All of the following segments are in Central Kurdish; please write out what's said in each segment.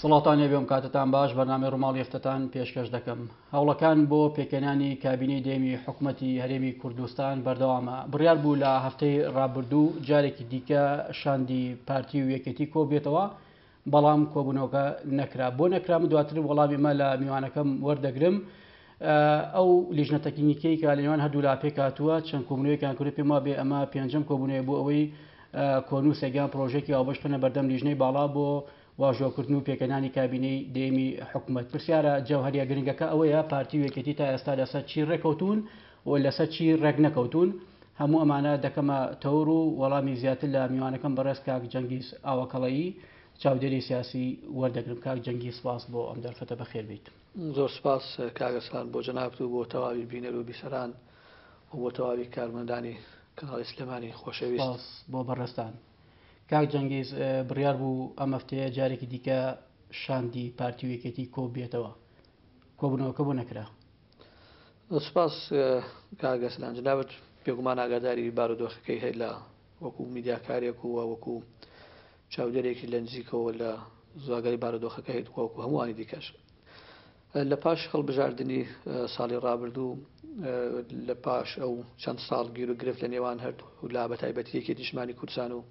سڵاوتان لێبێ ئەم کاتەتان باش بەرنامەی ڕووماڵی هەفتەتان پێشکەش دەکەم هەوڵەکان بۆ پێکهێنانی کابینەی دەیەمی حکومەتی هەرێمی کوردستان بەردەوامە بڕیار بوو لە هەفتەی ڕابردوو جارێکی دیکە شاندی پارتی و یەکێتی کۆبێتەوە بەڵام کۆبوونەوەکە نەکرا. بۆ نەکرا من دواتر وەڵامی ئەمە لە میوانەکەم وەردەگرم. ئەو لیژنە تەکنیکیەی کە لە نێوان هەردوولا پێکهاتووە چەند کۆبوونەوەیەکیان کردو پێم وابێ ئەمە پێنجەم کۆبوونەوەیە بۆ ئەوەی کۆنووسێک یان پرۆژێکی هاوبەش بخەنە بەردەم لیژنەی باڵا بۆ واژۆکردن و پێکهێنانی کابینەی دەیەمی حکومەت. پرسیارە جەوهەریە گرنگەکە ئەوەیە پارتی و یەکێتی تا ئێستا لەسەر چی ڕێکەوتوون و لەسەر چی ڕێک نەکەوتوون؟ هەموو ئەمانە دەکەمە تەور و وەڵامی زیاتر لە میوانەکەم بەڕێز کاک جەنگیز ئاوەکەڵەیی چاودێری سیاسی وەردەگرم. کاک جەنگیز سپاس بۆ ئەم دەرفەتە بەخێر بیت. زۆر سپاس کاک ئەرسلان بۆ جەنابت و بۆ تەواوی بینەر و بیسەران و بۆ تەواوی کارمەندانی کەناڵی سلێمانی خۆشەویست. سپاس بۆ بەڕێزتان. کاک جەنگیز بڕیار بوو ئەم هەفتەیە جارێکی دیکە شاندی پارتی و یەکێتی کۆببێتەوە. کۆبوونەوەکە بۆ نەکرا؟ سوپاس کاک ئەسلان جنابت بێگومان ئاگاداری بارودۆخەکەی هەیە لە وەکو میدیاکارێک و وەکو چاودێرێکی لە نزیکەوە لە زواگەری بارودۆخەکە هەیە وەکو هەمووانی دیکەش لە پاش هەڵبژاردننی ساڵی ڕابردوو لە پاش ئەو چەند ساڵ گیر و گرفت لە نێوان هەردوو لا بە تایبەتی یەکێتی نیشتمانی کوردستان و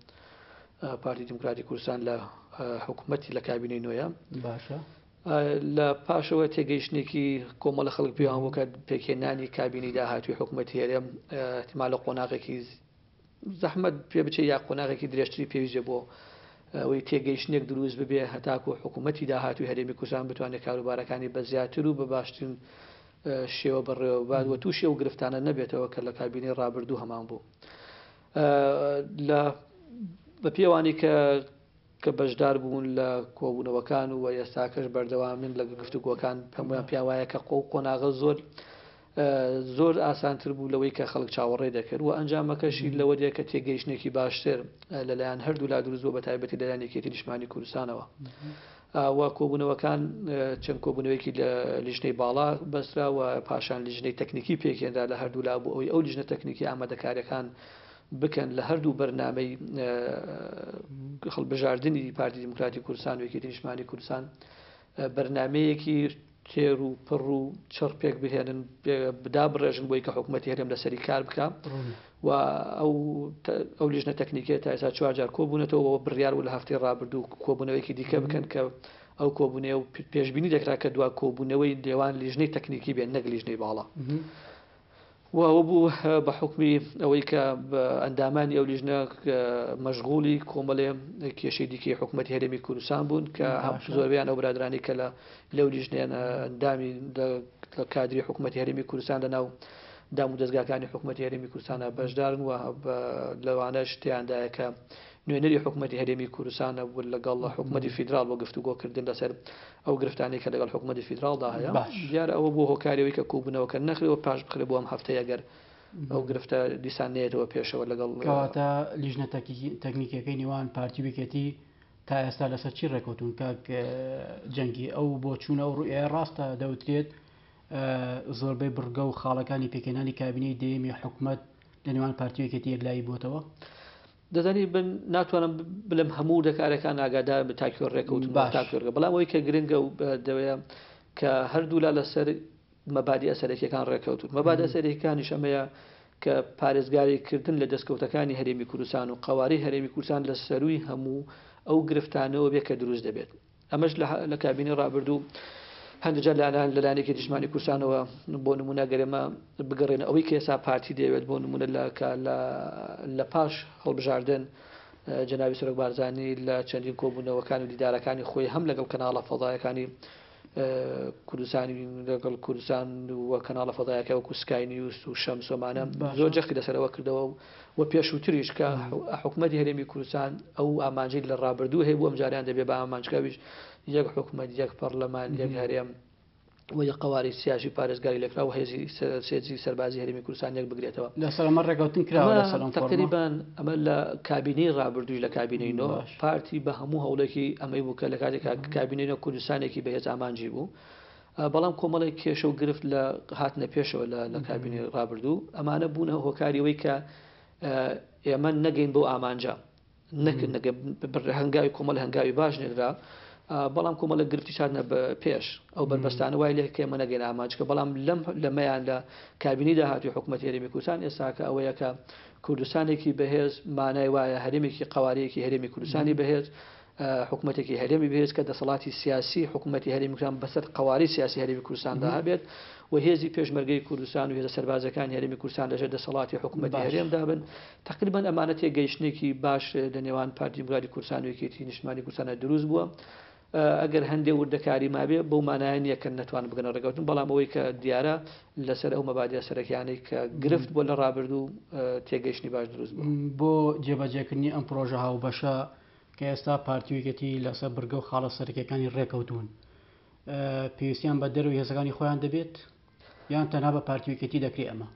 پارتی دیموکراتی کوردستان لە حکوومەتی لە کابینەی نوێیە باشە لە پاشەوە تێگەیشتنێکی کۆمەڵە خەڵک پێیان بوو کە پێکهێنانی کابینەی داهاتووی حکوومەتی هەرێم احتمال لە قۆناغێکی زەحمەت پێ بچێت یا قۆناغێکی درێژتری پێویستە بۆ ئەوەی تێگەیشتنێک دروست ببێ هەتاکو حکوومەتی داهاتووی هەرێمی کوردستان بتوانێت کاروبارەکانی بە زیاتر و بە باشترین شێوە بەڕێوەبات و تووشی ئەو گرفتانە نەبێتەوە کە لە کابینەی ڕابردوو هەمان بوو. لە بە پێوانی کە کە بەشدار بوون لە کۆبوونەوەکان و ئێستاکەش بەردەوامن لە گفتوگۆکان هەموویان پێیان وایە کە قۆ قۆناغە زۆر زۆر ئاسانتر بوو لەوەی کە خەڵک چاوەڕێ دەکرد و ئەنجامەکەشی لەوە دێ کە تێگەیشتێکی باشتر لەلایەن هەردوو لا دروست بوو بە تایبەتی لەلایەن یەکێتی نیشتمانی کوردستانەوە و کۆبوونەوەکان چەند کۆبوونەوەیەکی لە لیژنەی باڵا بەسترا و پاشان لیژنەی تەکنیکی پێکهێنرا لە هەردوو لا بۆ ئەوەی ئەو لیژنە تەکنیکی ئامادەکاریەکان بکەن لە هەردوو بەرنامەی هەڵبژاردنی پارتی دیموکراتی کوردستان و یەکێتی نیشتمانی کوردستان بەرنمەیەکی تێر و پڕ و چڕ پێک بهێنن دابڕێژن بۆی کە حکوومەتی هەرێم لەسەری کار بکە و ئەو ئەو لیژنە تەکنیکە تا ئێستا چوار جار کۆبوونەتەوە بڕیار و لە هەفتەی ڕابردوو کۆبوونەوەیەکی دیکە بکەن کە ئەو کۆبوونەوە و پێشبینی دەکرا کە دوا کۆبوونەوەی نێوان لیژنەی تەکنیکی بێن نەک لیژنەی باڵا. و ئەوە بوو بە حوکمی ئەوەی کە ئەندامانی ئەو لیژنە مەشغوڵی کۆمەڵێ کێشەی دیکەی حکوومەتی هەرێمی کوردستان بوون کە زۆربیان ئەو برادرانی کە لە لەو لیژنەیان ئەندامی لە کادری حکوومەتی هەرێمی کوردستان لە ناو دام و دەستگاکانی حکوومەتی هەرێمی کوردستانە بەشدارن و لەوانەش تیاندایە کە نوێنەری حکوومەتی هەرێمی کوردستانە بوو لەگەڵ حکوومەتی فیدراڵ بۆ گفتوگۆکردن لەسەر ئەو گرفتانەی کە لەگەڵ حکومەتی فیدراڵدا هەیە دیارە ئەوە بووە هۆکاری ئەوەی کە کۆبوونەوەکە نەخرێ و پاش بخرێ بۆ ئەم هەفتەیە گەر ئەو گرفتە دیسان نەیەتەوە پێشەوە لەگەڵ کەواتە لیژنە تەکنیکیەکەی نێوان پارتی و یەکێتی تا ئێستا لەسەر چی ڕێکەوتون کاک جەنگی ئەو بۆچوونە ئەو ڕوئیە ڕاستە دەوترێت زۆربەی بڕگە و خاڵەکانی پێکهێنانی کابینەی دەیەمی حکومەت لە نێوان پارتی و یەکێتی یەکلایی بووەتەوە؟ دەزانی من ناتوانم بلم هەموو وردەکارەکان ئاگادارم بە تاکوێ ڕێکەوتن و تاکوێ بەڵام ئەوەی کە گرنگە و دەوەیە کە هەردوولا لەسەر مەبادی ئەسەرەکیەکان ڕێکەوتون مەبادە سەرەکیەکانیش ئەمەیە کە پارێزگاری کردن لە دەستکەوتەکانی هەرێمی کوردستان و قەوارەی هەرێمی کوردستان لە سەرووی هەموو ئەو گرفتانەوە بێ کە دروست دەبێت ئەمەش لە کابینەی ڕابردوو هەندێک جار لەلایەن لەلایەنێکی نیشتمانی کوردستانەوە بۆ نمونە گەر ئێمە بگەڕێن ئەوەی کە ئێستا پارتی دەیەوێت بۆ نمونە لە لە پاش هەڵبژاردن جەنابی سەرۆک بارزانی لە چەندین کۆبوونەوەکان و دیدارەکانی خۆی هەم لەگەڵ کەناڵە فەضایەکانی کوردستانی لەگەڵ کوردستان و کەناڵە فەضایەکە وەکو سکای نیوز و شەمسۆمانە زۆر جەختی لەسەرەوە کردەوە و و پێشووتریش کە حکومەتی هەرێمی کوردستان ئەو ئامانجەی لە ڕابردوو هەیبوو ئەمجارەیان دەبێ بە ئامانج کە ئەویش یەک حکومەت، یەک پەڕلەمان، یەک هەرێم و یەک قەوارەی سیاسی و پارێزگاری لێکراو و هێزی سێزی سەربازی هەرێمی کوردستان یەک بگرێتەوە. لەسەر ئەمە ڕێکەوتن کراوە لەسەر ئەم فۆڕمە؟ تەقریبەن ئەمە لە کابینەی ڕابردووش لە کابینەی نۆ پارتی بە هەموو هەوڵێکی ئەمەی بوو کە لە کاتێک کابینەی نۆ کوردستانێکی بەهێز ئامانجی بوو بەڵام کۆمەڵێک کێشە و گرفت لە هاتنە پێشەوە لە کابینەی ڕابردوو، ئەمانە بوونە هۆکاری ئەوەی کە ئێمە نەگەین بەو ئامانجە. هەنگاوی کۆمەڵ هەنگاوی باش نێنرا. بەڵام کۆمەڵێک گرفتیش هاتنە پێش، ئەو بەربەستانە وای لێ کە ئێمە نەگەینە ئامانجکە، بەڵام لەم لەمەیان لە کابینەی داهاتووی حکوومەتی هەرێمی کوردستان ئێستاکە ئەوەیە کە کوردستانێکی بەهێز مانای وایە هەرێمێکی قەوارەیەکی هەرێمی کوردستانی بەهێز، حکوومەتێکی هەرێمی بەهێز کە دەسەڵاتی سیاسی حکوومەتی هەرێمی کوردستان بەسەر قەوارەی سیاسی هەرێمی کوردستاندا هەبێت و هێزی پێشمەرگەی کوردستان و هێزە سەربازیەکانی هەرێمی کوردستان لەژێر دەسەڵاتی حکوومەتی هەرێمدا بن. تەقریبەن ئەمانە تێگەیشتنێکی باش لە نێوان پارتی دیموکراتی کوردستان و یەکێتی نیشتمانی کوردستاندا دروست بووە. ئەگەر هەندێ وردەکاری مابێ بەو مانایە نییە کە نەتوانن بگەنە ڕێککەوتن، بەڵام ئەوەی کە دیارە لەسەر ئەو مەبادیە سەرەکیانەی کە گرفت بووە لە ڕابردوو تێگەیشتنی باش دروست بووە. بۆ جێبەجێکردنی ئەم پڕۆژە هاوبەشە کە ئێستا پارتی و یەکێتی لەسەر بڕگە و خاڵە سەرەکیەکانی ڕێککەوتوون، پێویستیان بە دەرەوەی هێزەکانی خۆیان دەبێت؟ یان تەنها بە پارتی و یەکێتی دەکرێ ئەمە؟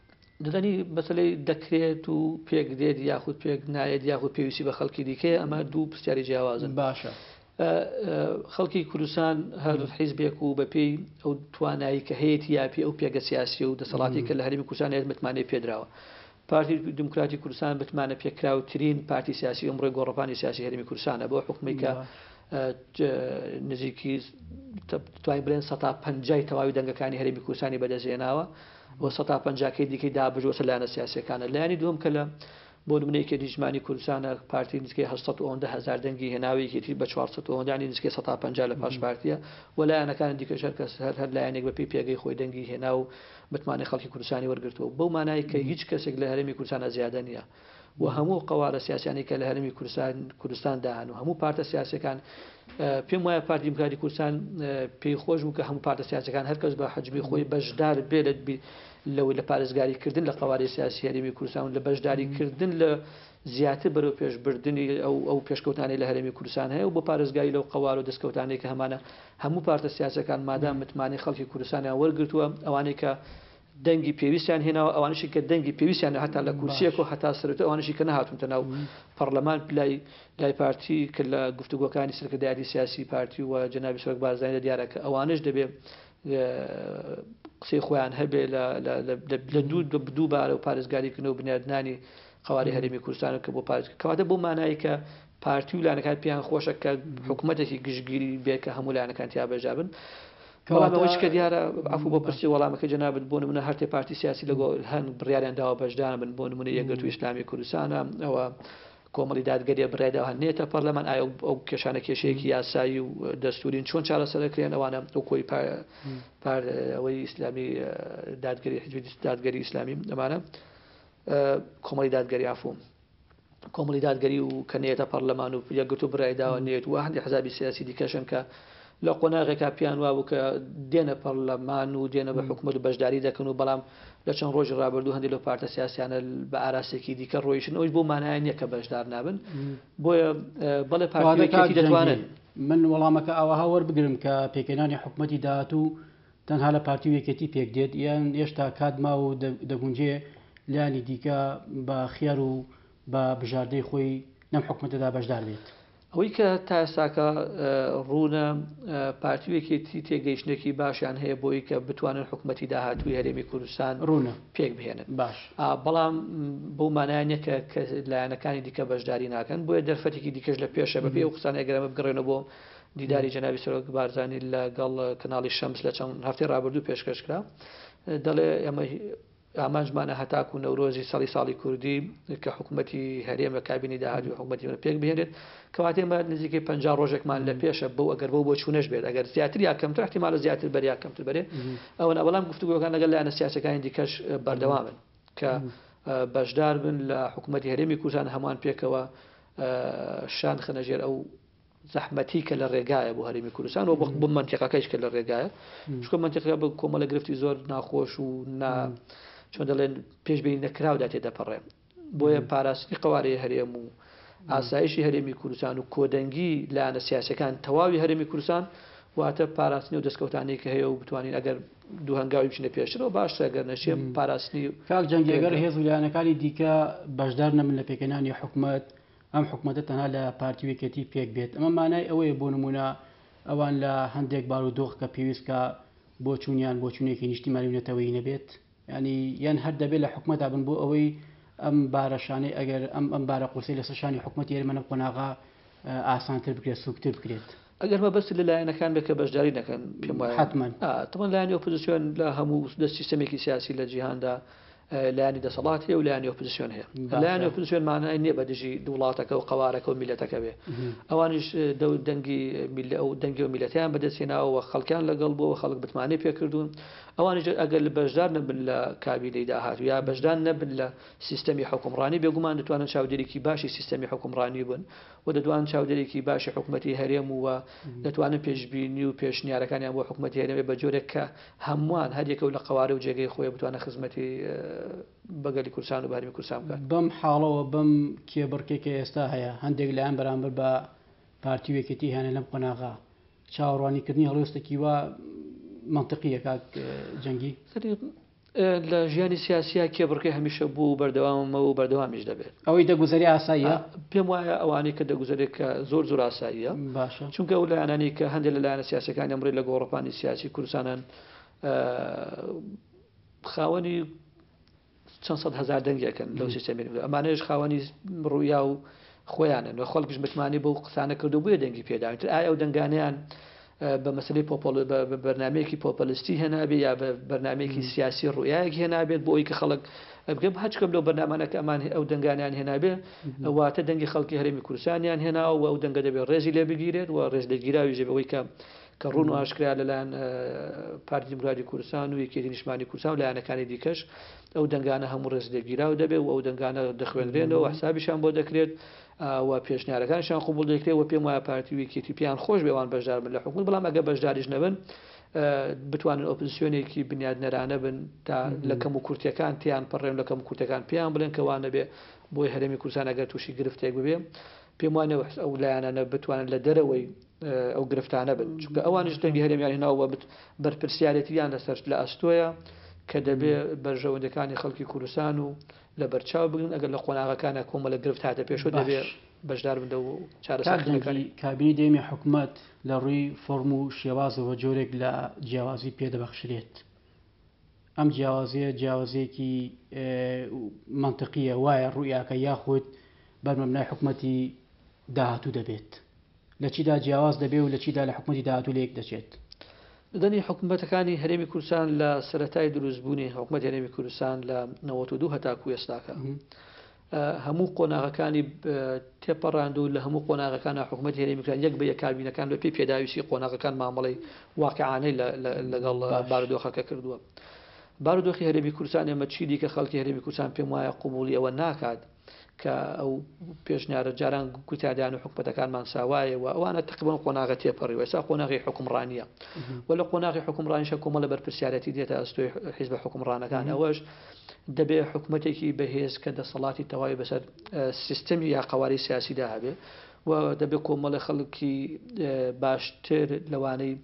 دەزانی مەسەلەی دەکرێت و پێک دێت یاخود پێک نایەت یاخود پێویستی بە خەڵکی دیکەیە ئەمە دوو پرسیاری جیاوازن. باشە. خەڵکی کوردستان هەر حیزبێک و بەپێی ئەو توانایی کە هەیەتی یا پێی ئەو پێگە سیاسی و دەسەڵاتی کە لە هەرێمی کوردستان هەیە متمانەی پێدراوە. پارتی دیموکراتی کوردستان متمانە پێکراوترین پارتی سیاسی ئەمڕۆی گۆڕەپانی سیاسی هەرێمی کوردستانە بۆ حکومی کە نزیکی توانین بڵێن سەتا پەنجای تەواوی دەنگەکانی هەرێمی کوردستانی بەدەستهێناوە و سەتا پەنجاکەی دیکەی دابەش بەسەر لایەنە سیاسیەکانە. لایەنی دووەم کە لە بۆ نمونە یەکێتی نیشتمانی کوردستانە پارتی نزیکەی 800 ئەوەندە هەزار دەنگی هێناوە یەکێتی بە 400 ئەوەندە یانی نزیکەی سەتا پەنجا لە پاش پارتیە و لایەنەکانی دیکەش هەر کەس هەر هەر لایەنێک بەپێی پێگەی خۆی دەنگی هێنا و متمانەی خەڵکی کوردستانی وەرگرتووە بەو مانای کە هیچ کەسێک لە هەرێمی کوردستانە زیادە نییە و هەموو قەوارە سیاسیانەی کە لە هەرێمی کوردستان کوردستاندا هەن و هەموو پارتە سیاسیەکان پێم وایە پارتی دیموکراتی کوردستان پێی خۆش بوو کە هەموو پارتە سیاسەکان هەرکەس بە حەجمی خۆی بەشدار بێ لە لەوەی لە پارێزگاری کردن لە قەوارەی سیاسی هەرێمی کوردستان و لە بەشداری کردن لە زیاتر بەرەو پێشبردنی ئەو ئەو پێشکەوتانەی لە هەرێمی کوردستان هەیە و بۆ پارێزگاری لەو قەوارە و دەستکەوتانەی کە هەمانە هەموو پارتە سیاسەکان مادام متمانەی خەڵکی کوردستانیان وەرگرتووە ئەوانەی کە دەنگی پێویستیان هێناوە، ئەوانەشی کە دەنگی پێویستیان هەتا لە کورسیەک و هەتا سەرەوتر ئەوانەشی کە نەهاتوونتە ناو پەڕلەمان لای لای پارتی کە لە گفتوگۆکانی سەرکردایەتی سیاسی پارتی و جەنابی سەرۆک بارزانی دیارە کە ئەوانەش دەبێ قسەی خۆیان هەبێ لە لە دوو دووبارە و پارێزگاریکردن و بنیادنانی قەوارەی هەرێمی کوردستان کە بۆ پارێز کەواتە بۆ مانایی کە پارتی و لایەنەکان پێیان خۆشە کە حکوومەتێکی گشتگیری بێ کە هەموو لایەنەکان تیا بەشدار بن. بەڵام ئەوەش کە دیارە عەفو بۆ پرسی وەڵامەکەی جەنابت بۆ نمونە هەرتێ پارتی سیاسی لەگۆ هەن بڕیاریان داوە بەشدار بن بۆ نمونە یەکگرتوو ئیسلامی کوردستانە ئەوە کۆمەڵی دادگەریە بڕیاری داوە نێتە پەرلەمان ئایا ئەو کێشانە کێشەیەکی یاسایی و دەستورین چۆن چارەسەر دەکرێن ئەوانە ئەو کۆی پار ئەوەی ئیسلامی دادگەری حزبی دادگەری ئیسلامی ئەمانە کۆمەڵی دادگەری عەفو کۆمەڵی دادگەری و کە نێتە پەرلەمان و یەکگرتوو بڕیاری داوە نێت و هەندێک حزابی سیاسی دیکەشن کە لە قۆناغێکا پێیان وابوو کە دێنە پەرلەمان و دێنە بە حکوومەت و بەشداری دەکەن و بەڵام لە چەند ڕۆژی ڕابردوو هەندێک لەو پارتە سیاسیانە بە ئاراستێکی دیکە ڕۆیشتن ئەویش بۆ مانایە نییە کە بەشدار نابن بۆیە بەڵێ پارتی و یەکێتی دەتوانن. من وەڵامەکە ئاوەها وەربگرم کە پێکهێنانی حکومەتی داهاتوو تەنها لە پارتی و یەکێتی پێک دێت یان هێشتا کات ماوە و دەگونجێ لایەنی دیکە بە خیار و بە بژاردەی خۆی لەم حکومەتەدا بەشدار بێت؟ ئەوەی کە تا ئێستاکە ڕوونە پارتی و یەکێتی تێگەیشتنێکی باشیان هەیە بۆی کە بتوانن حکومەتی داهاتووی هەرێمی کوردستان ڕوونە پێک بهێنن باش بەڵام بەو مانایە نییە کە کە لایەنەکانی دیکە بەشداری ناکەن بۆیە دەرفەتێکی دیکەش لە پێشە بەپێی ئەو قسانە ئەگەر ئەمە بگەڕێنەوە بۆ دیداری جەنابی سەرۆک بارزانی لەگەڵ کەناڵی شەمس لە چەند هەفتەی ڕابردوو پێشکەش کرا دەڵێ ئێمە ئامانجمانە هەتاکو نەورۆزی ساڵی ساڵی کوردی کە حکوومەتی هەرێم لە کابینی داهاتوی حکوومەتی پێک بهێنێت کەواتێ ئێمە نزیکەی 50 ڕۆژێکمان لە پێشە بەو ئەگەر بەو بۆ چوونەش بێت ئەگەر زیاتر یا کەمتر احتیمالە زیاتر بەر یا کەمتر بەرێ ئەوە بەڵام گفتوگۆکان لەگەڵ لایەنە سیاسەکانی دیکەش بەردەوامن کە بەشدار بن لە حکوومەتی هەرێمی کوردستان هەمووان پێکەوە شان خەنە ژێر ئەو زەحمەتی کە لە ڕێگایە بۆ هەرێمی کوردستان و بۆ مەنتیقەکەیش کە لە ڕێگایە چونکە مەنتیقەکە بە کۆمەڵە گرفتی زۆر ناخۆش و نا چۆن دەڵێن پێشبینی نەکراودا تێدەپەڕێ بۆیە پاراستنی قەوارەی هەرێم و ئاسایشی هەرێمی کوردستان و کۆدەنگی لایەنە سیاسەکان تەواوی هەرێمی کوردستان واتە پاراستنی و دەستکەوتانەی کە هەیە و بتوانین ئەگەر دوو هەنگاوی بچینە پێشترەوە باشترە گەر نەشێ پاراستنی کاک جەنگی ئەگەر هێز و لایەنەکانی دیکە بەشدار نەبن لە پێکهێنانی حکومەت ئەم حکومەتە تەنها لە پارتی و یەکێتی پێک بێت ئەمە مانای ئەوەیە بۆ نمونە ئەوان لە هەندێک بارودۆخ کە پێویست کە بۆچوونیان بۆچوونێکی نیشتیمانی و نەتەوەیی نەبێت ینی یان هەر دەبێت لە حکومەتا بن بۆ ئەوەی ئەم بارەشانەی ئەگەر ئەم ئەم بارە قورسەی لەسەر شانی حکومەتی هەرێمە لەم قۆناغە ئاسانتر بکرێت سوکتر بکرێت. ئەگەر مەبەستت لە لایەنەکان بێت کە بەشداری نەکەن، پێم وایە حەتمەن. تەبعەن لایەنی ئۆپۆزسیۆن لە هەموو لە سیستەمێکی سیاسی لە جیهاندا لایەنی دەسەڵات هەیە و لایەنی ئۆپۆزسیۆن هەیە. لایەنی ئۆپۆزسیۆن مانای نییە بە دژی وڵاتەکە و قەوارەکە و میلەتەکە بێ. ئەوانیش دەنگی ئەو دەنگی و میلەتیان بەدەستهێناوە و خەڵکیان لەگەڵ بووە و خەڵک متمانەی پێکردوون. ئەوانیش ئەگەر بەشدار نەبن لە کابینەی داهاتوو یا بەشدار نەبن لە سیستەمی حوکمڕانی، بێگومان دەتوانن چاودێرێکی باشی سیستەمی حوکمڕانی بن و دەتوانن چاودێرێکی باشی حکومەتی هەرێم و دەتوانن پێشبینی و پێشنیارەکانیان بۆ حکومەتی هەرێم بێت بە جۆرێک کە هەمووان هەر یەکە و لە قەوارە و جێگەی خۆی بتوانێت خزمەتی بە گەلی کوردستان و بە هەرێمی کوردستان بکات. بەم حاڵەوە بەم کێبڕکێ کە ئێستا هەیە هەندێک لایەن بەرامبەر بە پارتی و یەکێتی هەنە لەم قۆناغە چاوەڕوانیکردنی هەڵوێستێکی وا مەنتقیە کاک جەنگی؟ لە ژیانی سیاسیا کێبڕکێ هەمیشە بوو و بەردەوامە و بەردەوامیش دەبێت. ئەوەی دەگوزەرێ ئاساییە؟ پێم وایە ئەوانەی کە دەگوزەرێ کە زۆر زۆر ئاساییە. باشە. چونکە ئەو لایەنانەی کە هەندێک لە لایەنە سیاسیەکانی ئەمڕۆی لە گۆڕەپانی سیاسی کوردستانن خاوەنی چەند سەد هەزار دەنگێکن لەو سیستەمی ئەمانەیش خاوەنی ڕویا و خۆیانن و خەڵکیش متمانەی بەو قسانە کردو بۆیە دەنگی پێداون تر ئایا ئەو دەنگانەیان بە مەسەلەی پۆپۆل بە بەرنامەیەکی پۆپەلستی هێنابێ یا بە بەرنامەیەکی سیاسی ڕوئیایەک هێنابێت بۆ ئەوی کە خەڵک بگەم هەچ کەم لەو بەرنامانە کە ئەمان ئەو دەنگانیان هێنابێ واتە دەنگی خەڵکی هەرێمی کوردستانیان هێناوە و ئەو دەنگە دەبێت ڕێزی لێ بگیرێت و ڕێز لێگیراویش دەبێت ئەوەی کە کە ڕوون و ئاشکرا لەلایەن پارتی دیموکراتی کوردستان و یەکێتی نیشتمانی کوردستان و لایەنەکانی دیکەش ئەو دەنگانە هەموو ڕێز لێگیراو دەبێت و ئەو دەنگانە دەخوێنرێنەوە حسابیشان بۆ دەکرێت و پێشنیارەکانیشان قبوڵ دەکرێت و پێم وایە پارتی و یەکێتی پێیان خۆش بێ ئەوان بەشدار بن لە حکومەت، بەڵام ئەگەر بەشداریش نەبن بتوانن ئۆپزسیۆنێکی بنیادنەرانە بن تا لە کەم و کورتیەکان تێیان پەڕێن لە کەم و کورتەکان پێیان بڵێن کە وا نەبێ بۆی هەرێمی کوردستان ئەگەر تووشی گرفتێک ببێ پێم وانە ئەو لایەنانە بتوانن لە دەرەوەی ئەو گرفتانە بن چونکە ئەوانیش دەنگی هەرێمیان هێناوە بەرپرسیارێتیان لەسەر لە ئەستۆیە کە دەبێ بەرژەوەندەکانی خەڵکی کوردستان و لەبەرچاو بگرن ئەگەر لە قۆناغەکانا کۆمەڵێک گرفت هاتە پێشەوە دەبێ باش بەشدار بن لەو کاک چارەسەرکردنەکانی. جەنگی، کابینەی دەیەمی حکومەت لە ڕووی فۆرم و شێوازەوە جۆرێک لە جیاوازی پێ دەبەخشرێت. ئەم جیاوازییە جیاوازییەکی مەنتقییە وایە ڕوئیاکە یاخود بەرمەبنای حکومەتی داهاتوو دەبێت؟ لە چیدا جیاواز دەبێ و لە چیدا لە حکومەتی داهاتوو لەیەک دەچێت؟ دەنی حکومەتەکانی هەرێمی کوردستان لە سەرەتای دروستبوونی حکومەتی هەرێمی کوردستان لە 92 هەتاکو ئێستاکە هەموو قۆناغەکانی تێپەڕاند و لە هەموو قۆناغەکانە حکومەتی هەرێمی کوردستان یەک بە یەک کابینەکان بە پێی پێداویستی قۆناغەکان مامەڵەی واقعانەی لەگەڵ بارودۆخەکە کردووە. بارودۆخی هەرێمی کوردستان ئێمە چی دیکە خەڵکی هەرێمی کوردستان پێم وایە قبوڵی ئەوە ناکات کە ئەو پێشنیارە جاران گوتیان و حکومەتەکانمان ساوایە و ئەوانە تقریبا قۆناغە تێپەڕیوە ئێستا قۆناغی حوکمڕانییە و لە قۆناغی حوکمڕانیشە کۆمەڵە بەرپرسیارەتی دێتە ئەستۆی حیزبە حوکمڕانەکان ئەوەش دەبێ حکومەتێکی بەهێز کە دەسەڵاتی تەواوی بەسەر سیستەمی یا قەوارەی سیاسیدا هەبێ و دەبێ کۆمەڵە خەڵکی باشتر لەوانەی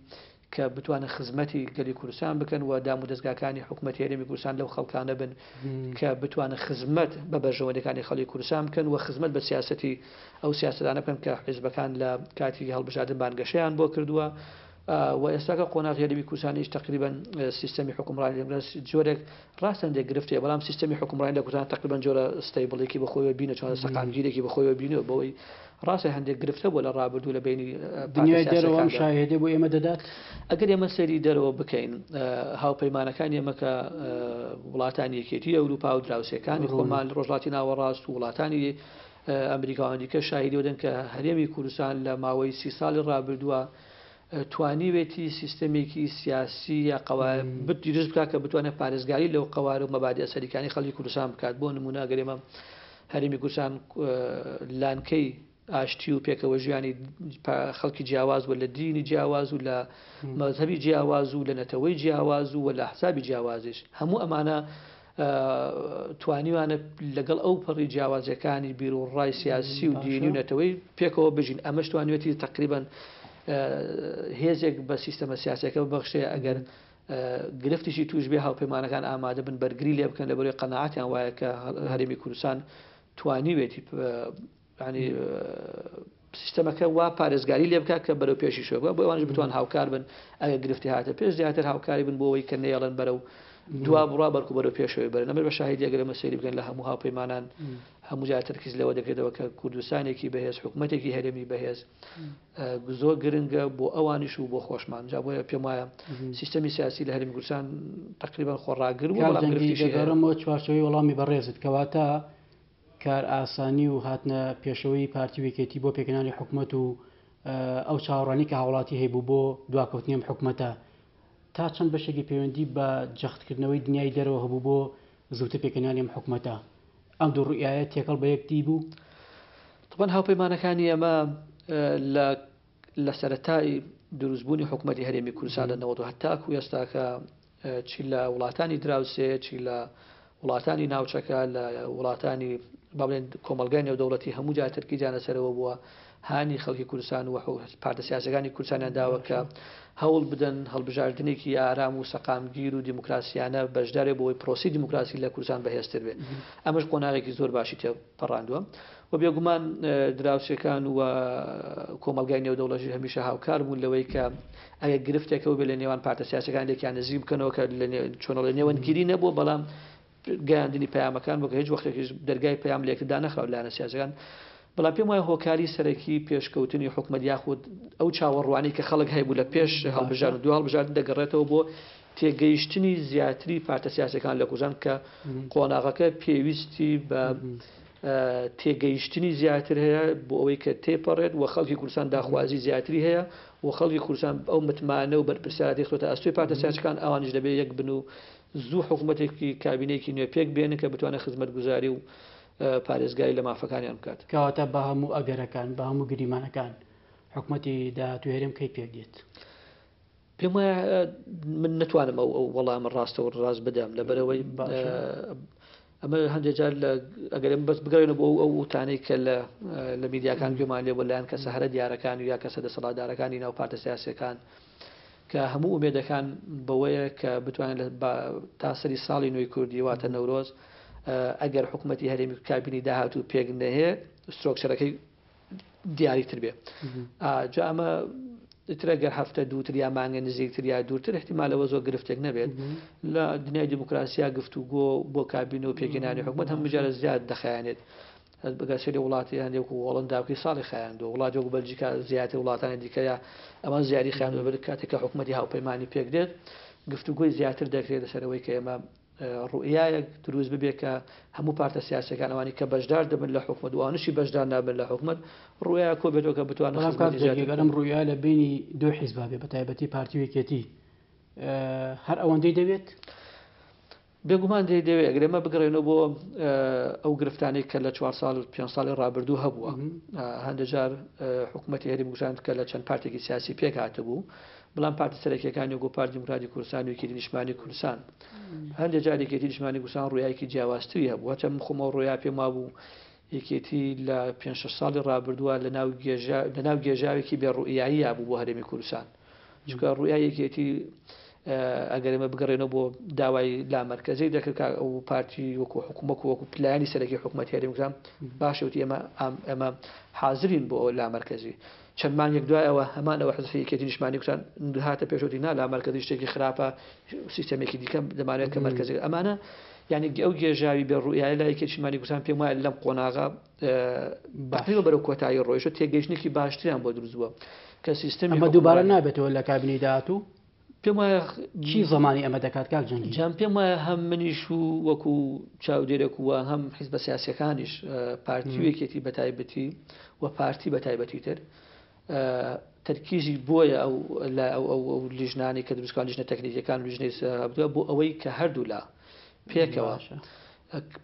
کە بتوانن خزمەتی گەلی کوردستان بکەن و دامودەزگاکانی حکومەتی هەرێمی کوردستان لەو خەڵکانە بن کە بتوانن خزمەت بە بەرژەوەندیەکانی خەڵکی کوردستان بکەن و خزمەت بە سیاسەتی ئەو سیاسەتانە بکەن کە حیزبەکان لە کاتی هەڵبژاردن بانگەشەیان بۆ کردووە و ئێستاکە قۆناغی هەرێمی کوردستانیش تقریبا سیستەمی حکومڕانی جۆرێک ڕاستە هەندێک گرفت هەیە بەڵام سیستەمی حوکمڕانی لە کوردستان تەقریبەن جۆرە stable ێکی بە خۆیەوە بینە چۆنە سەقامگیرێکی بە خۆیەوە بینەوە بەوەی ڕاستە هەندێک گرفت هەبووە لە ڕابردوو لە بەینی پارتە دنیای دەرەوە ئەم سیاسیەکاندا. شاهێدە بۆ ئێمە دەدات؟ ئەگەر ئێمە سەیری دەرەوە بکەین هاوپەیمانەکانی ئێمە کە وڵاتانی یەکێتی ئەوروپا و دراوسێکانی ڕوونە. خۆمان لە ڕۆژهەڵاتی ناوەڕاست و وڵاتانی ئەمریکا و دیکە شاهیدی ئەوە دەن کە هەرێمی کوردستان لە ماوەی 30 ساڵی ڕابردووە توانیوێتی سیستەمێکی سیاسی یا قەوارە دروست بکات کە بتوانێت پارێزگاری لەو قەوارە و مەبادیئە سەریکانی خەڵکی کوردستان بکات بۆ نموونە ئەگەر ئێمە هەرێمی کوردستان لانکەی ئاشتی و پێکەوە ژیانی خەڵکی جیاواز و لە دینی جیاواز و لە مەزهەبی جیاواز و لە نەتەوەی جیاواز و لە حسابی جیاوازیش هەموو ئەمانە توانیوانە لەگەڵ ئەو پەڕی جیاوازیەکانی بیروڕای سیاسی و دینی و نەتەوەی پێکەوە بژین ئەمەش توانیوێتی تقریبا هێزێک بە سیستەمە سیاسەکە ببەخشێ ئەگەر گرفتیشی توش بێ هاوپەیمانەکان ئامادە بن بەرگری لێ بکەن لەبەرەوەی قەناعەتیان وایە کە هەرێمی کوردستان توانیوێتی ینی سیستەمەکە وا پارێزگاری لێ بکات کە بەرەو پێشی شۆ بۆ ئەوانش بتوان هاوکار بن ئەگەر گرفتی هاتە پێش زیاتر هاوکاری بن بۆ ئەوەی کە نەیەڵن بەرەو دوا بڕا بەرکو بەرەو پێشەوەی بەرن. ئەمەش بە شاهیدی ئەگەر ئێمە سەیری بکەین لە هەموو هاوپەیمانان هەموو جار تەرکیز لەوە دەکرێتەوە کە کوردستانێکی بەهێز، حکومەتێکی هەرێمی بەهێز زۆر گرنگە بۆ ئەوانیش و بۆ خۆشمان. جا بۆیە پێم وایە سیستەمی سیاسی لە هەرێمی کوردستان تەقریبەن خۆڕاگر بوو، بەڵام گرفتیشی هەیە. دەگەڕێمەوە چوارچێوەی وەڵامی بەڕێزت، کەواتە کارئاسانی و هاتنە پێشەوەی پارتی و یەکێتی بۆ پێکهێنانی حکومەت و ئەو چاوەڕوانی کە هاوڵاتی هەیبوو بۆ دواکەوتنی ئەم حکومەتە تا چەند بەشێکی پەیوەندی بە جەختکردنەوەی دنیای دەرەوە هەبوو بۆ زووتر پێکهێنانی ئەم حکومەتە؟ ئەم دوو ڕوئیایە تێکەڵ بە یەکدی بوو؟ تەبعەن هاوپەیمانەکانی ئێمە لە لە سەرەتای دروستبوونی حکومەتی هەرێمی کوردستان لە 90 هەتاکو ئێستاکە چی لە وڵاتانی دراوسێ چی لە وڵاتانی ناوچەکە لە وڵاتانی با بڵێن کۆمەڵگای نێودەوڵەتی هەموو جار تەرکیزیان لەسەرەوە بووە هانی خەڵکی کوردستان و پارتە سیاسەکانی کوردستانیان داوە کە هەوڵ بدەن هەڵبژاردنێکی ئارام و سەقامگیر و دیموکراسیانە بەشدارێ بۆی پرۆسی دیموکراسی لە کوردستان بەهێزتر بێت ئەمەش قۆناغێکی زۆر باشی تێپەڕاندووە و بێگومان دراوسێکان و کۆمەڵگای نێودەوڵەتی هەمیشە هاوکار بوون لەوەی کە ئەگەر گرفتێک هەبوو بێت لە نێوان پارتە سیاسەکان لێکیان نزیک بکەنەوە کە چۆنەڵێ نێوەندگیری نەبووە بەڵام گەیاندنی پەیامەکان بۆ کە هیچ وەختێکیش دەرگای پەیام لە یەکتر دانەخراوە لایەنە سیاسەکان بەڵام پێم وایە هۆکاری سەرەکی پێشکەوتنی حکومەت یاخود ئەو چاوەڕوانی کە خەڵک هەیبوو لە پێش هەڵبژاردن دو هەڵبژاردن دەگەڕێتەوە بۆ تێگەیشتنی زیاتری پارتە سیاسەکان لە کوردستان کە قۆناغەکە پێویستی بە تێگەیشتنی زیاتر هەیە بۆ ئەوەی کە تێپەڕێت و خەڵکی کوردستان داخوازی زیاتری هەیە و خەڵکی کوردستان ئەو متمانە و بەرپرسیارەتی خستۆتە ئەستۆی پارتە سیاسەکان ئەوانیش دەبێت یەک بن و زوو حکوومەتێکی کابینەیەکی نوێ پێک بێنن کە بتوانێت خزمەتگوزاری و پارێزگاری لە مافەکانیان بکات. کەواتە بە هەموو ئەگەرەکان، بە هەموو گریمانەکان حکومەتی داهاتووی هەرێم کەی پێک دێت؟ پێم وایە من نەتوانم ئەو ئەو وەڵامە ڕاستە و ڕاست بدەم لەبەرەوەی ئەمە هەندێک جار لە ئەگەر بەس بگەڕێنە بۆ ئەو وتانەی کە لە لە میدیاکان گوێمان لێ بۆ لایەن کەسە هەرە دیارەکان و یا کەسە دەسەڵاتدارەکانی ناو پارتە سیاسەکان کە هەموو ئومێدەکان بەوەیە کە بتوانێت لە تا سەری ساڵی نوێی کوردی واتە نەورۆز ئەگەر حکوومەتی هەرێمی کابینی داهاتوو پێک نەهێ structure ەکەی دیاریتر بێ جا ئەمە ترە گەر هەفتە دووتر یا مانگە نزیکتر یا دوورتر احتیمالەوە زۆر گرفتێک نەبێت لە دنیای دیموکراسیا گفتوگۆ بۆ کابینە و پێکهێنانی حکومەت هەموو جارە زیاد دەخایەنێت بگە سەری وڵاتی هەندێک و هۆڵندا بکەی ساڵی خایاندووە وڵاتی وەکو بەلجیکا زیاتر وڵاتانی دیکەیە ئەمان زیادی خایاندووە بەر کاتێک کە حکومەتی هاوپەیمانی پێک دێت گفتوگۆی زیاتر دەکرێت لەسەرەوەی کە ئێمە ڕوئیایەک دروست ببێت کە هەموو پارتە سیاسیەکان ئەوانی کە بەشدار دەبن لە حکومەت و ئەوانشی بەشدار نابن لە حکومەت ڕوئیا کۆ بێتەوە کە بتوانن بەڵام کاک خزمەتی زیاتر جەنگی بکەن. ئەم ڕوئیا لە بەینی دوو حیزبا بێ بە تایبەتی پارتی و یەکێتی هەر ئەوەندەی دەوێت؟ بێگومان دەی دەوێت ئەگەر ئێمە بگەڕێینەوە بۆ ئەو گرفتانەی کە لە چوار ساڵ پێنج ساڵی ڕابردوو هەبووە هەندێک جار حکوومەتی هەرێمی کوردستان کە لە چەند پارتێکی سیاسی پێک هاتبوو بەڵام پارتە سەرەکیەکانی وەکو پارتی دیموکراتی کوردستان و یەکێتی نیشتمانی کوردستان هەندێک جار یەکێتی نیشتمانی کوردستان ڕویایەکی جیاوازتری هەبوو هەرچەند من خۆمەوە ڕویا پێم وابوو یەکێتی لە پێنج شەش ساڵی ڕابردووە لەناو گێژا لەناو گێژاوێکی بێ ڕوئیاییە بوو بۆ هەرێمی کوردستان چونکە ڕوئیای یەکێتی ئەگەر ئێمە بگەڕێنەوە بۆ داوای لامەرکەزی دەکرد کە ئەو پارتی وەکو حکوومەک وەکو پلانی سەرەکی حکوومەت هەرێم کوردستان باشە وتی ئێمە ئێمە حازرین بۆ لامەرکەزی چەند مانگێک دوای ئەوە هەمان ئەوە حزبی یەکێتی نیشتمانی کوردستان هاتە پێشەوتی نا لامەرکەزی شتێکی خراپە سیستەمێکی دیکە دەمانەوێت کە مەرکەزی ئەمانە یعنی ئەو گێژاوی بێ ڕوئیایە لای یەکێتی نیشتمانی کوردستان پێم وایە لەم قۆناغە تەقریبا بەرەو کۆتایی ڕۆیشت تێگەیشتنێکی باشتریان بۆ دروست بووە کە سیستەمی ئەمە دووبارە نابێتەوە لە کابینەی داهاتوو؟ پێم وایە چی زەمانی ئەمە دەکات کاک جەنگی؟ جام پێم وایە هەم منیش و وەکو چاودێرێک و هەم حیزبە سیاسیەکانیش پارتی و یەکێتی بەتایبەتی و پارتی بەتایبەتی تر تەرکیزی بۆیە ئەو لە ئەو ئەو ئەو لیژنانەی کە دروستکان لیژنە تەکنیکیەکان لیژنەی هەبووە بۆ ئەوەی کە هەردوولا پێکەوە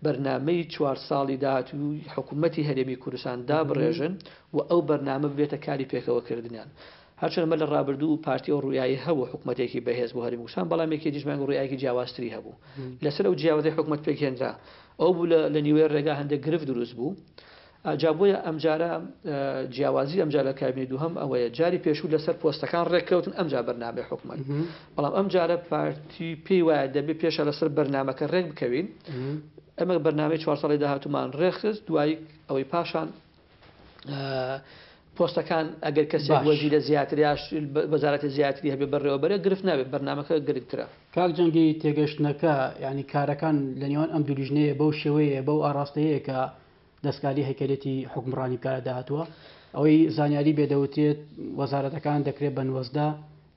بەرنامەی چوار ساڵی داهاتووی حکوومەتی هەرێمی کوردستان دابڕێژن و ئەو بەرنامە ببێتە کاری پێکەوەکردنیان. هەرچەند ئەمە لە ڕابردوو پارتی ئەو ڕوئیایەی هەبوو حکومەتێکی بەهێز بۆ هەرێمی کوردستان، بەڵام یەکێتیش مانگ ڕوئیایەکی جیاوازتری هەبوو. لەسەر ئەو جیاوازەی حکومەت پێکهێنرا. ئەو بوو لە نیوەی ڕێگا هەندێک گرفت دروست بوو. جا بۆیە ئەمجارە جیاوازی ئەمجارە لە کابینەی دووهەم ئەوەیە جاری پێشوو لەسەر پۆستەکان ڕێککەوتن ئەمجا بەرنامەی حکومەت. بەڵام ئەمجارە پارتی پێی وایە دەبێ پێشە لەسەر بەرنامەکە ڕێک بکەوین. ئەمە بەرنامەی چوار ساڵی داهاتوومان ڕێکخست دوای ئەوەی پاشان پۆستەکان ئەگەر کەسێک وەزیرە زیاتر یا وەزارەتی زیاتری هەبێ بەڕێوەبەرێ گرفت نابێت، بەرنامەکە گرنگترە. کاک جەنگی تێگەشتنەکە یانی کارەکان لە نێوان ئەم دوو لیژنەیە بەو شێوەیە بەو ئاڕاستەیەیە کە دەستکاری هەیکەلێتی حوکمڕانی بکات لە داهاتووە ئەوەی زانیاری بێ دەوترێت وەزارەتەکان دەکرێت بە 19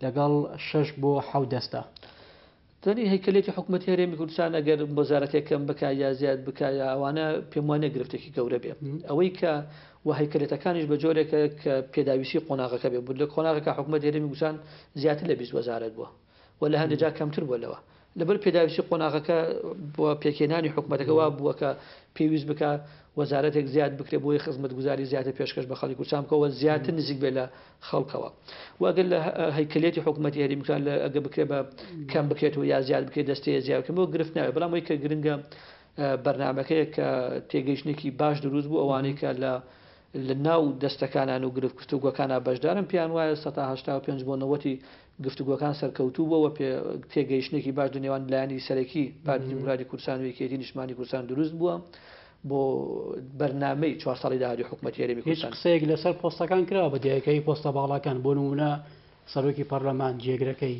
لەگەڵ شەش بۆ حەوت دەستە. زانی هەیکەلێتی حکومەتی هەرێمی کوردستان ئەگەر وەزارەتێک کەم بکا یا زیاد بکا یا ئەوانە پێم وانیە گرفتێکی گەورە بێ ئەوەی کە و هەیکەلێتەکانیش بە جۆرێکە کە پێداویستی قۆناغەکە بێ لە قۆناغەکە حکومەتی هەرێمی کوردستان زیاتر لە 20 وەزارەت بووە و لە هەندێک جار کەمتر بووە لەوە لەبەر پێداویستی قۆناغەکە بۆ پێکهێنانی حکومەتەکە وا بووە کە پێویست بکا وەزارەتێک زیاد بکرێت بۆی خزمەتگوزاری زیاتر پێشکەش بە خەڵکی کوردستان بکەوە زیاتر نزیک بێت لە خەڵکەوە و ئەگەر لە هەیکەلێتی حکوومەتی هەرێمی کوردستان لە ئەگە بکرێت بە کەم بکرێت و یا زیاد بکرێت دەستەیە زیاد بکرێت بۆ گرفت ناوێت بەڵام ئەوەی کە گرنگە بەرنامەکەیە کە تێگەیشتنێکی باش دروست بوو ئەوانەی کە لە لە ناو دەستەکانان و گرفت گفتوگۆکانە بەشدارن پێیان وایە 85 بۆ 90 گفتوگۆکان سەرکەوتوو بووە و تێگەیشتنێکی باش لە نێوان لایەنی سەرەکی پارتی دیموکراتی کوردستان و یەکێتی نیشتمانی کوردستان دروست بووە بۆ بەرنامەی چوار ساڵی داهاتووی حکومەتی هەرێمی هیچ کوردستان. قسەیەک لەسەر پۆستەکان کراوە بە دیاریکراوی پۆستە باڵاکان بۆ نموونە سەرۆکی پەرلەمان جێگرەکەی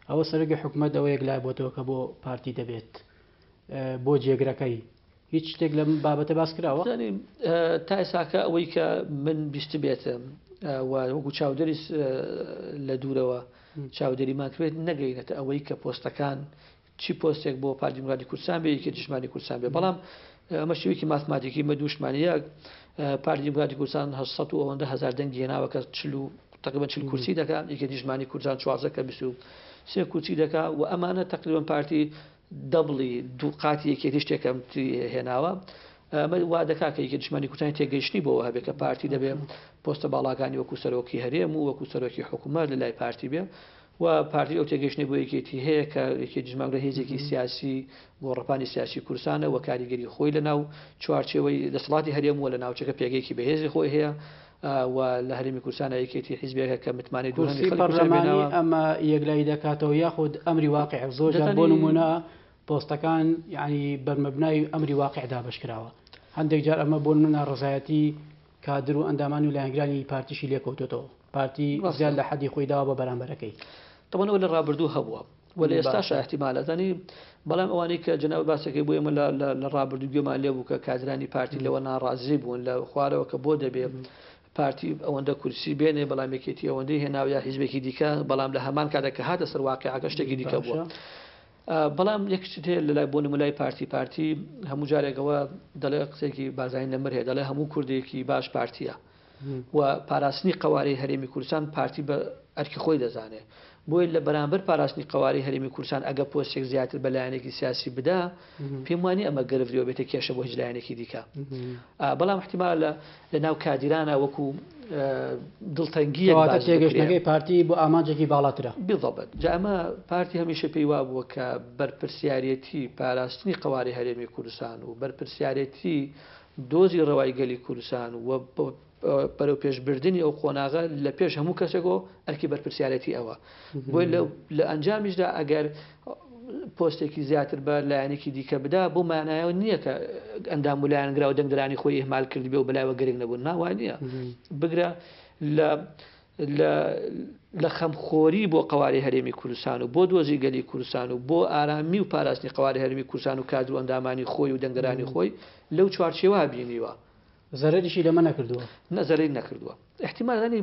ئەوە سەرۆکی حکومەت ئەوە یەکلای بۆتەوە کە بۆ پارتی دەبێت بۆ جێگرەکەی هیچ شتێک لەم بابەتە باس کراوە؟ زانی تا ئێساکە ئەوەی کە من بیستبێتم و وەکو چاودێری لە دوورەوە چاودێریمان کرێت نەگەینەتە ئەوەی کە پۆستەکان چی پۆستێک بۆ پارتی دیموکراتی کوردستان بێ یەکێتی نیشتمانی کوردستان بێ بەڵام ئەمە شێوەیەکی ماتماتیکی مە دووشمان یەک پارتی دیموکراتی کوردستان 800 و ئەوەندە هەزار دەنگی هێناوە کە چل و تقریبا 40 کورسی دەکا، یەکێتی نیشتمانی کوردستان 14 کە 23 کورسی دەکا و ئەمانە تقریبا پارتی دەبڵی دوو قاتی یەکێتی شتێک کەمتری هێناوە. ئەمە وا دەکا کە یەکێتی نیشتمانی کوردستانی تێگەیشتنی بۆوە هەبێ کە پارتی دەبێ پۆستە باڵاکانی وەکو سەرۆکی هەرێم و وەکو سەرۆکی حکوومەت لە لای پارتی بێ و پارتی ئەو تێگەیشتنەی بۆ یەکێتی هەیە کە یەکێتی نیشتمانی هێزێکی سیاسی گۆڕەپانی سیاسی کوردستانە و کاریگەری خۆی لە ناو چوارچێوەی دەسەڵاتی هەرێم و لە ناوچەکە پێگەیەکی بەهێزی خۆی هەیە و لە هەرێمی کوردستانە یەکێتی حیزبێکە کە متمانەی دووهەمی کورسی خەڵکی کوردستانی پەرلەمانی پێناوە. ئەمە یەکلایی دەکاتەوە یاخود ئەمری واقع زۆر جار بۆ دەتوانی نموونە پۆستەکان یانی بەرمەبنای ئەمری واقع دابەشکراوە هەندێک جار ئەمە بۆ نموونە ناڕەزایەتی کادر و ئەندامان و لایەنگرانی پارتیشی لێکەوتۆتەوە پارتی ڕاستە. زیاد لە حەدی خۆی داوە بە بەرامبەرەکەی. تەبعەن ئەوە لە ڕابردوو هەبووە و لە ئێستاشا باشە. ئیحتیمالە زانی بەڵام ئەوانەی کە جەنابت باسەکەی بۆ ئێمە لە ڕابردوو گوێمان لێ بوو کە کادرانی پارتی لەوە ناڕازی بوون لە خوارەوە کە بۆ دەبێ پارتی ئەوەندە کورسی بێنێ بەڵام یەکێتی ئەوەندەی هێناوە یا حیزبێکی دیکە بەڵام لە هەمان کاتدا کە هاتە سەر واقیعەکە شتێکی دیکە بووە. باشە. بەڵام یەک شت هەیە لەلای بۆ نموونە لای پارتی پارتی هەموو جارێکەوە دەڵێ قسێکی بارزانی نەمر هەیە دەڵێ هەموو کوردێکی باش پارتیە و پاراستنی قەوارەی هەرێمی کوردستان پارتی بە ئەرکی خۆی دەزانێ بۆیە لە بەرامبەر پاراستنی قەوارەی هەرێمی کوردستان ئەگە پۆستێک زیاتر بە لایەنێکی سیاسی بدا پێم وانیە ئەمە گرفت لێوە بێتە کێشە بۆ هیچ لایەنێکی دیکە بەڵام احتیمال لە لە ناو کادیرانە وەکو دڵتەنگیەک کەواتە باس بکرێ. تێگەشتنەکەی پارتی بۆ ئامانجێکی باڵاترە. بالضبط جا ئەمە پارتی هەمیشە پێی وابووە کە بەرپرسیارێتی پاراستنی قەوارەی هەرێمی کوردستان و بەرپرسیارێتی دۆزی ڕەوای گەلی کوردستان و بەرەوپێشبردنی ئەو قۆناغە لە پێش هەموو کەسێکەوە ئەرکی بەرپرسیارێتی ئەوە بۆیە لە ئەنجامیشدا ئەگەر پۆستێکی زیاتر بە لایەنێکی دیکە بدا بۆ مانایەوە نییە کە ئەندام و لایەنگرا و دەنگدەرانی خۆی ئیهمال کردبێ و بەلایەوە گرنگ نەبوون نا وا نییە بگرە لە لە لە خەمخۆری بۆ قەوارەی هەرێمی کوردستان و بۆ دۆزی گەلی کوردستان و بۆ ئارامی و پاراستنی قەوارەی هەرێمی کوردستان و کادر و ئەندامانی خۆی و دەنگدەرانی خۆی لەو چوارچێوە بینیوە. زەرەریشی لەمە نەکردووە؟ نە زەرەری نەکردووە. ئیحتیمال یانی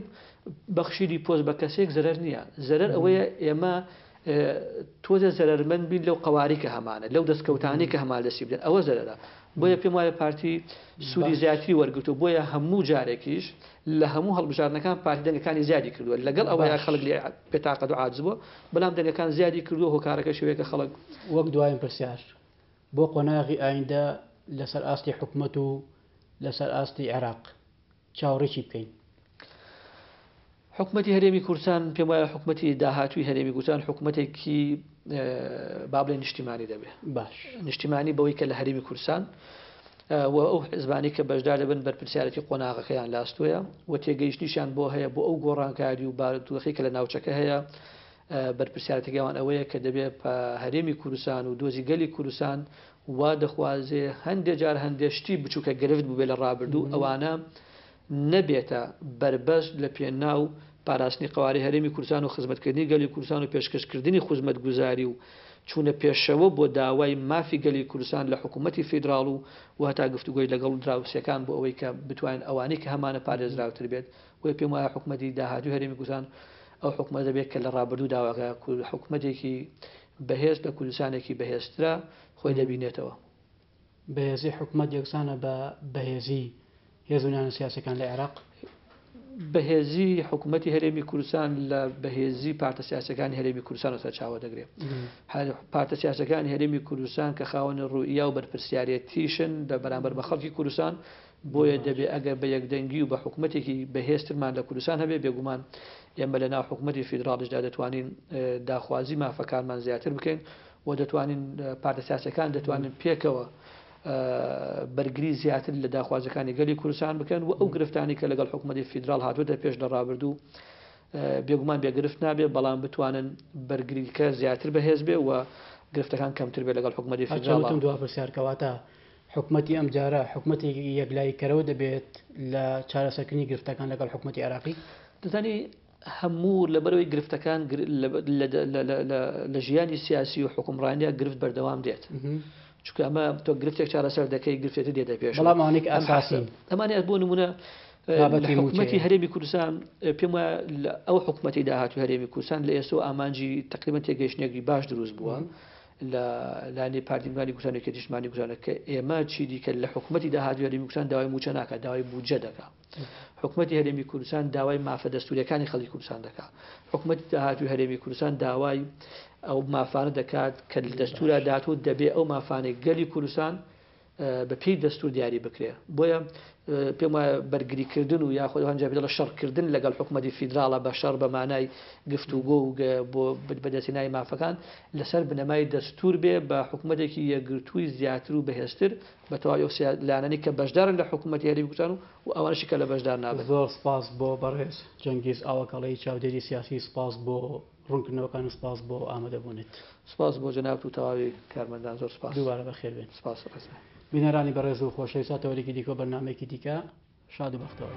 بەخشینی پۆست بە کەسێک زەرەر نییە. زەرەر ئەوەیە ئێمە تۆزێ زەرەرمەند بین لەو قەوارەی کە هەمانە، لەو دەستکەوتانەی کە هەمان دەستی بدەن، ئەوە زەرەرە. بۆیە پێم وایە پارتی سوودی زیاتری وەرگرتووە، بۆیە هەموو جارێکیش لە هەموو هەڵبژاردنەکان پارتی دەنگەکانی زیادی کردووە، لەگەڵ ئەوەیا خەڵک لێ بێتاقەت و عاجز بووە، بەڵام دەنگەکان زیادی کردووە، هۆکارەکەش ئەوەیە کە خەڵک. وەک دوایین پرسیار، بۆ قۆناغی ئایندە لەسەر ئاستی حکومەت و لەسەر ئاستی عێراق چاوەڕێی چی بکەین؟ حکومەتی هەرێمی کوردستان پێم وایە حکومەتی داهاتووی هەرێمی کوردستان حکومەتێکی با بڵێن نیشتیمانی دەبێ. باش. نیشتیمانی بەوەی کە لە هەرێمی کوردستان و ئەو حزبانەی کە بەشدار دەبن بەرپرسیارێتی قۆناغەکەیان لاستۆیە و تێگەیشتنیشیان بۆ هەیە بۆ ئەو گۆڕانکاری و بارودۆخی کە لە ناوچەکە هەیە بەرپرسیارەتەکەی ئەوان ئەوەیە کە دەبێ هەرێمی کوردستان و دۆزی گەلی کوردستان وا دەخوازێ هەندێ جار هەندێ شتی بچووکە گرفت بووبێ لە ڕابردوو ئەوانە نەبێتە بەربەست لە پێناو پاراستنی قەوارەی هەرێمی کوردستان و خزمەتکردنی گەلی کوردستان و پێشکەشکردنی خوزمەتگوزاری و چوونە پێشەوە بۆ داوای مافی گەلی کوردستان لە حکوومەتی فیدراڵ و و هەتا گفتوگۆی لەگەڵ دراوسێکان بۆ ئەوەی کە بتوانین ئەوانەی کە هەمانە پارێزراوتر بێت. بۆیە پێم وایە حکوومەتی داهاتووی هەرێمی کوردستان ئەو حکوومەتە دەبێت کە لە ڕابردوو داواکە حکوومەتێکی بەهێز لە کوردستانێکی بەهێزترە خۆی دەبینێتەوە. بەهێزی حکومەت یەکسانە بە بەهێزی هێز و لایەنە سیاسیەکان لە عێراق؟ بەهێزی حکومەتی هەرێمی کوردستان لە بەهێزی پارتە سیاسەکانی هەرێمی کوردستان سەرچاوە دەگرێت. پارتە سیاسەکانی هەرێمی کوردستان کە خاوەنی ڕوئیا و بەرپرسیارێتیشن لە بەرامبەر بە خەڵکی کوردستان، بۆیە دەبێ ئەگەر بە یەکدەنگی و بە حکومەتێکی بەهێزترمان لە کوردستان هەبێ، بێگومان ئێمە لە ناو حکومەتی فیدراڵیشدا دەتوانین داخوازی مافەکانمان زیاتر بکەین و دەتوانین پارتە سیاسیەکان دەتوانن پێکەوە بەرگری زیاتر لە داخوازەکانی گەلی کوردستان بکەن و ئەو گرفتانی کە لەگەڵ حکوومەتی فیدراڵ هاتووەتە پێش لە ڕابردوو بێگومان بێگرفت نابێ، بەڵام بتوانن بەرگریکە زیاتر بەهێز بێ و گرفتەکان کەمتر بێ لەگەڵ حکوومەتی فیدراڵ. وتم دوا پرسیار کەواتە حکومەتی ئەمجارە حکومەتێکی یەکلاییکەرەوە دەبێت لە چارەسەرکردنی گرفتەکان لەگەڵ حکومەتی عێراقی؟ دەزانی هەموو لەبەرەوەی گرفتەکان لە ژیانی سیاسی و حکومڕانیا گرفت بەردەوام دێت. چونکە ئەمە تۆ گرفتێک چارەسەر دەکەی گرفتێتی دێتە پێش. بەڵام ئەوانەی کە ئەساسین. ئەمانە بۆ نمونە حکومەتی هەرێمی کوردستان پێم وایە ئەو حکومەتی داهاتوو هەرێمی کوردستان لە ئێستەوە ئامانجی تقریبا تێگەیشتنێکی باش دروست بووە. لە لایەنی پارتی دیموکراتی کوردستان و یەکێتی نیشتمانی کوردستان کە ئێمە چی دیکە لە حکومەتی داهاتووی هەرێمی کوردستان داوای مووچە ناکات، داوای بودجە دەکات. حکومەتی هەرێمی کوردستان داوای مافە دەستووریەکانی خەڵکی کوردستان دەکات. حکومەتی داهاتووی هەرێمی کوردستان داوای ئەو مافانە دەکات کە لە دەستوورا داهاتوو دەبێ ئەو مافانەی گەلی کوردستان بە پێی دەستوور دیاری بکرێ. بۆیە پێم وایە بەرگریکردن و یاخود هەنجا پێ دەڵێ شەڕکردن لەگەڵ حکومەتی فیدراڵە بە شەڕ بە مانای گفتوگۆ و بۆ بەدەستهێنانی مافەکان لەسەر بنەمای دەستوور بێ بە حکومەتێکی یەکگرتووی زیاتر و بەهێزتر بە تەواوی ئەو لایەنانەی کە بەشدارن لە حکومەتی هەرێمی کوردستان و ئەوانەشی کە لە بەشدار نابن. زۆر سپاس بۆ بەڕێز جەنگیز ئاوەکەڵەیی چاودێری سیاسی سپاس بۆ ڕوونکردنەوەکان و سپاس بۆ ئامادەبوونت. سپاس بۆ جەنابت و تەواوی کارمەندان زۆر سپاس. دووبارە بەخێر بێن. سپاس ڕێزم. بینەرانی بەڕێز و خۆشەویست تا تەوەرێکی دیکە و بەرنامەیەکی دیکە شاد و بەختەوەر.